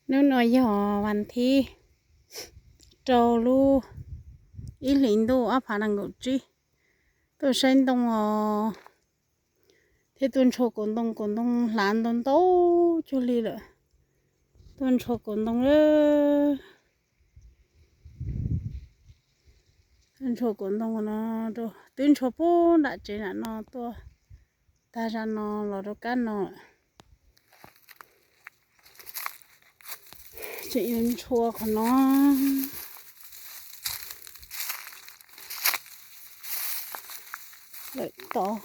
Hnub no yog vas thib rau lub ib hlis ntuj ob phav nees nkaum tsib. Tuaj saib ntoo os, thiab tuaj ntshua kaus ntoo, kaus ntoo hlav ntau ntau cuag li lawm. Tuaj ntshua kaus ntoo lawm. Tuaj ntshua kaus ntoo no, twb ntshua puag nram tsev nram no tuaj tag zaj no los rau kab no lawm. Tseem yuav ntshua qhov no lawm tod.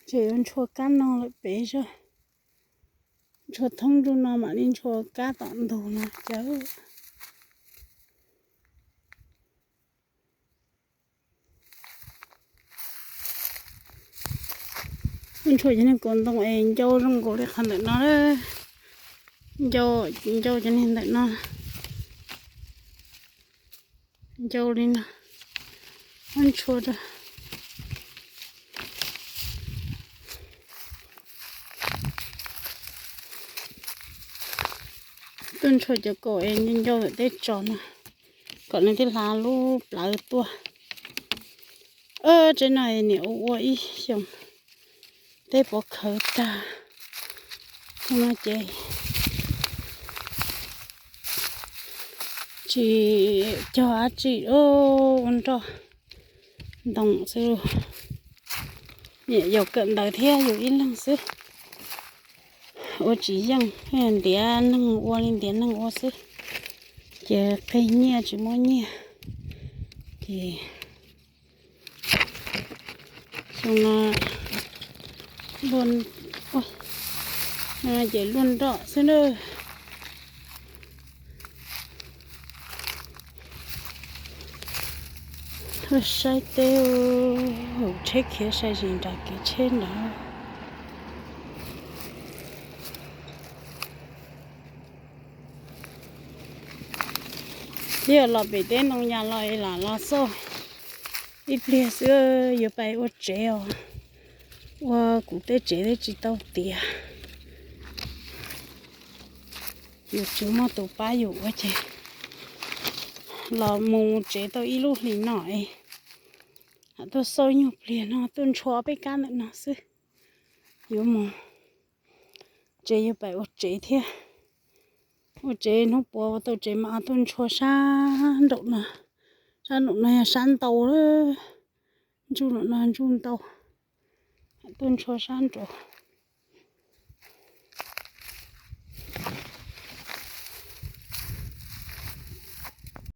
Tseem yuav ntshua kab no lawm pem zog. Ntshua thoob ntuj no mam li ntshua kab tom ntug no cas. Ntshua cov niag kaus ntoo es ncau zoo nkaus li qhov ntawm no. Ncau, ncau cov niag ntawm no. Ncau li no. Ntshua rau. Tuaj ntshua cov kaus es ncau ncau ntawm teb tso no, kom nws thiaj hlav lub plawv tuaj. Tsev no niam ua ua ib xyoos, teb pov khawv tag. Tus no ces tsis cog dab tsi, ua nroj ntoo xwb. Niam yaus kawm ntawv thiab yus ib leeg xwb, ua tsis yeej, ntiav neeg ua li ntiav neeg ua xwb, ces qig nyiaj tsis muaj nyiaj, ces xyoo no luaj, ces luaj nroj xwb na. Tuaj saib teb, hauv tsheb khiav sai zis nram kev tsheb nrad. Twb yog los pem teb ntoo yas los es lam los xauj ib pliag xwb, yuav pais ua tsev os. Ua kuv tej tsev twb tsis tau tiav, yus tsis muaj tus pab yus ua ces los mus tsev tau ib lub hlis no es tuaj xauj nyuag pliag no tuaj ntshua peb kab ntawm no xwb. Yuav mus tsev, yuav pais ua tsev thiab. Ua tsev hnub puav ua tau tsev mas tuaj ntshua sab nraum no. Sab nraum no yog sab ntau, ntsuj nraum no ntsuj ntau. Tuaj ntshua sab nraud.